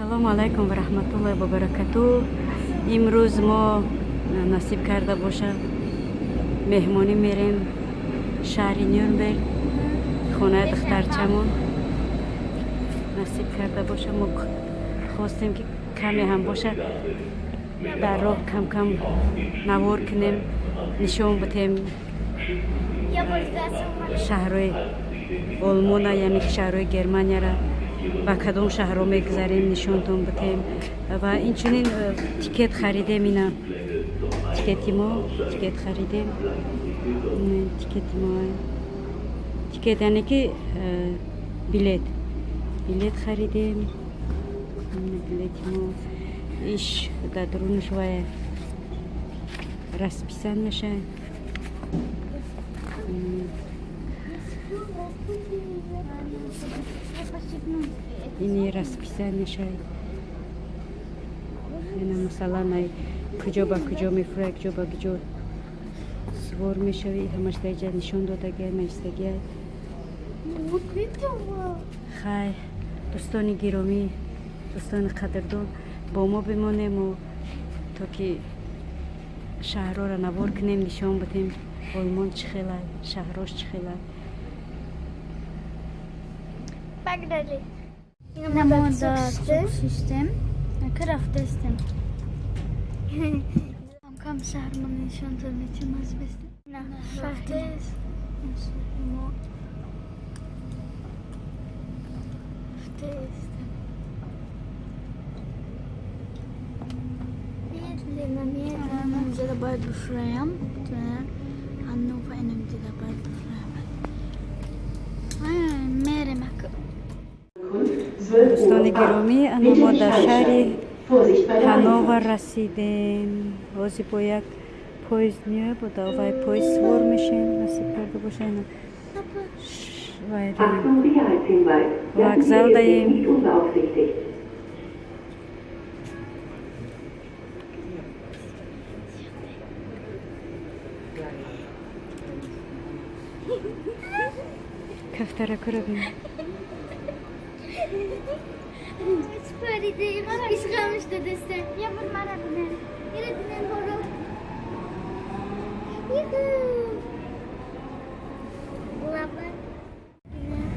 Ассалому алайкум ва раҳматуллоҳи ва баракату. Имрӯз мо насиб карда бошад, меҳмонӣ мерем шаҳри Нюрнберг, хонаи духтарчамон. Насиб карда боша, мо хостем, ки каме ҳам боша, дар роҳ кам-кам навор кунем, нишон битем шаҳрҳои Олмона, яъне ки шаҳрҳои Германияра, ба кадом шаҳрҳо мегузарем, нишонтон битем. Ва инчунин тикет харидем, ина тикети мо, тикет харидем, тикети мо, тикет, яъне ки билет, билет харидем, билети мо. Иш дар дурунаш вай расписан мешавад. Ини расписание шай, ина масалан, ай куҷо ба куҷо мефурад, куҷо ба куҷо сувор мешавӣ, ҳамаш дар иҷа нишон додагиай, навистагиай. Хай, дӯстони гиромӣ, дӯстони қадрдон, бо мо бимонему, то ки шаҳрҳоро навор кунем, нишон бидем, Олмон чӣ хелай, шаҳрош чӣ хелай. Погнали. Мо шиштем, ака рафтестем. Кам шаҳрмон нишонтон метем аз бестем. Рафтест. Мо рафтестем. Медленно, медленно. Инҷода бояд бифурӯям. Ҳаннува инамҷода бояд бифурӯям. Мерем ака. Дӯстони гиромӣ, ана мо дар шаҳри Ҳановар расидем. Ҳозир бо як поезд меояд, бо давай поезд сувор мешем, насиб карда боша. Ина Achtung, Sicherheitshinweis. Lassen Sie вокзал Ihr даем. Kind nicht unbeaufsichtigt. Кафтаракура бин. Париде, ишғамиш дадестем. Я бир мара бинем. Ира бинем боро. Юху. Лапа. Привет.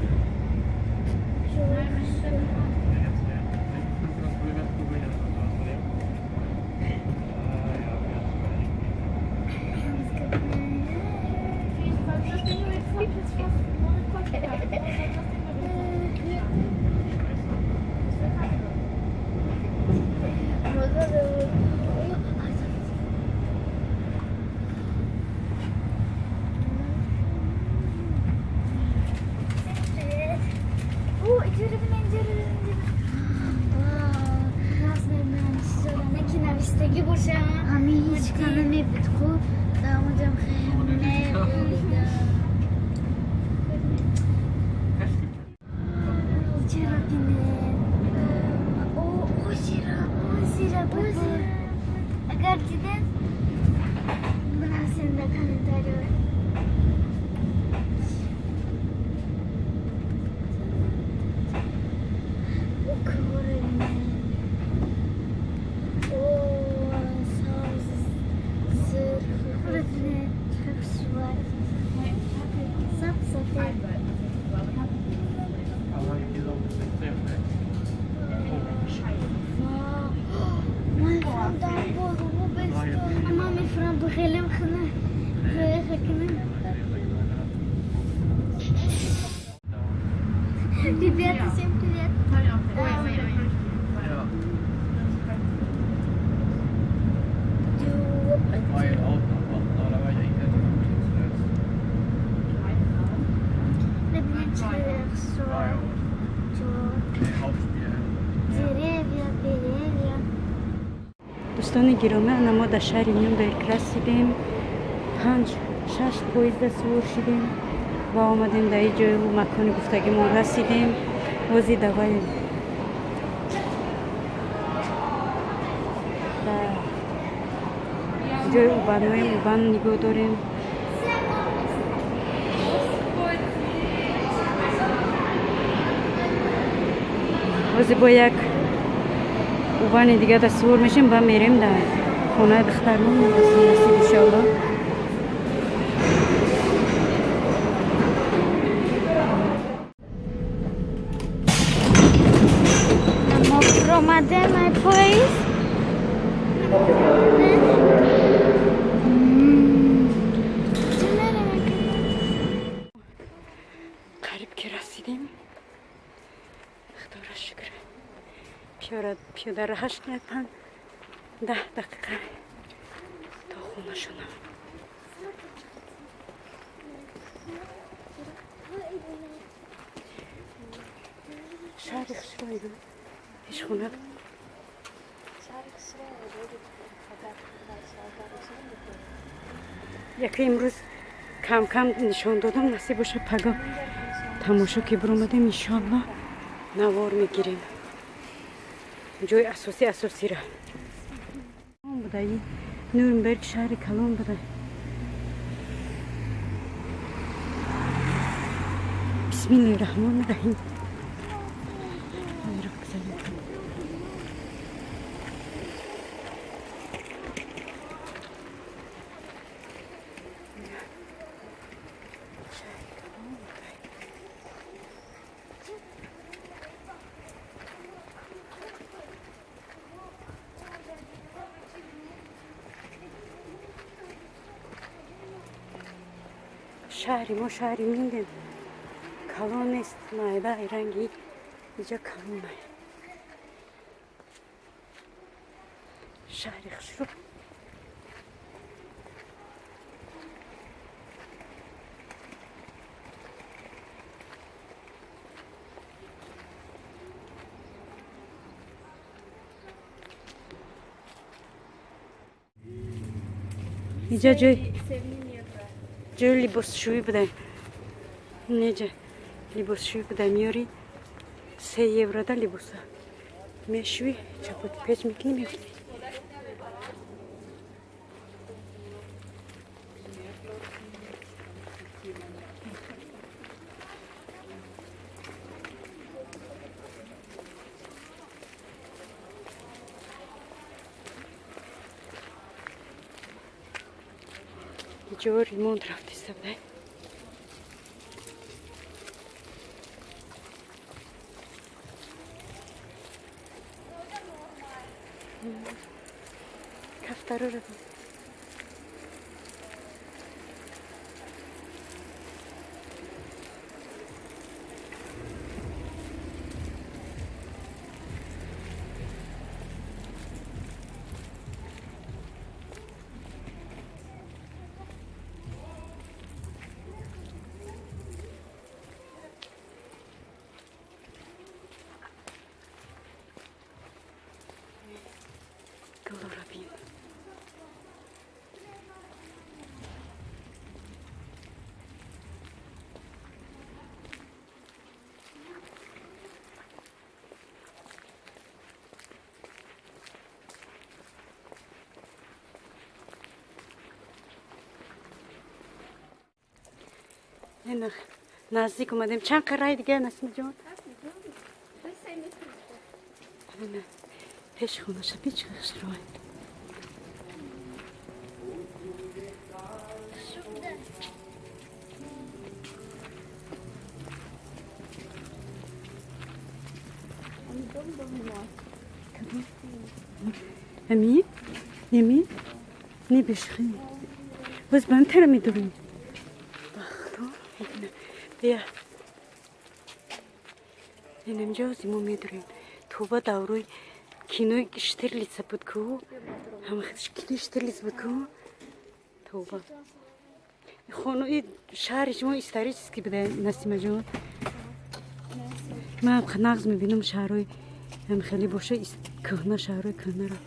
О, иҷора бинем, иҷора бинем. Вау, наз мебинам чизора, наки навистагӣ боша. Ҳами ҳеҷ кана мебуд ку, дар онҷам хеле Иҷора бинем. О, озеро, озеро, озеро. Агар дидем, бинависем дар комментариҳо. О, кӯҳро бинем. О, сабз, сурх. Кӯҳро бинем, чӣ хушрӯй. Сабз, сафед. Вау, ман мефурам дар боло, бестон. Ман мефурам бихелем хана. Хакна. Ребята, всем привет. Бибинем чӣ хушрӯй. Деревья, деревья. Дӯстони гиромӣ, ана мо дар шаҳри Нюрнберг расидем. Панҷ, шаш поезда сувор шудем ва омадем, дар ин ҷою макони гуфтагимон расидем. Ҳозир давай дар ҷои U-Bahn оем, U-Bahn нигоҳ дорем. Ҳозир бо як U-Bahn дига да сувор мешем ба мерем дар хонаи духтармон насиб иншоалло. Мо фуромадем ай поезд. Чӣ мерем? Қариб ки расидем. Худоро шукр. Пиёда раҳаш панҷ 10 дақиқа то хонашонам. Шаҳри хушро ина пеш хона. Яке имрӯз кам-кам нишон додам, насиб боша паго тамошо ки биромадем иншоалло навор мегирем. Ҷои асосӣ асосира буда ин Нюрнберг шаҳри калон буда. Бисмиллоҳи раҳмони раҳим. Шаҳри мо шаҳри Мюнхен калон нест, майда ранги иҷа калонай. Шаҳри хушрӯ. Иҷа ҷои либосшӯӣ буда. Неҷа либосшӯӣ буда меёрӣ 3 еврода либоса мешӯӣ, чапоти печ мекунӣ меёрӣ. Иҷо ремонт рафтиста буда. Кафтарора гулора бин. Ина наздик омадем. Чанд қарай дига Насима ҷон? Ина пеш хонаша печ хушрӯ. Амин? Амин? Не бешхи. Боз ба тара медурем. Бахто. Бия. Инамҷо мо медурем. Тоба даврои кинои Штирлица буд ку. Ҳама кинои Штирлиц буд ку. Тоба. Хонаи шаҳри шумо исторический буда Насима ҷон. Ман нағз мебинам шаҳрҳои ҳам хеле боша кӯҳна шаҳрҳои кӯҳнаро.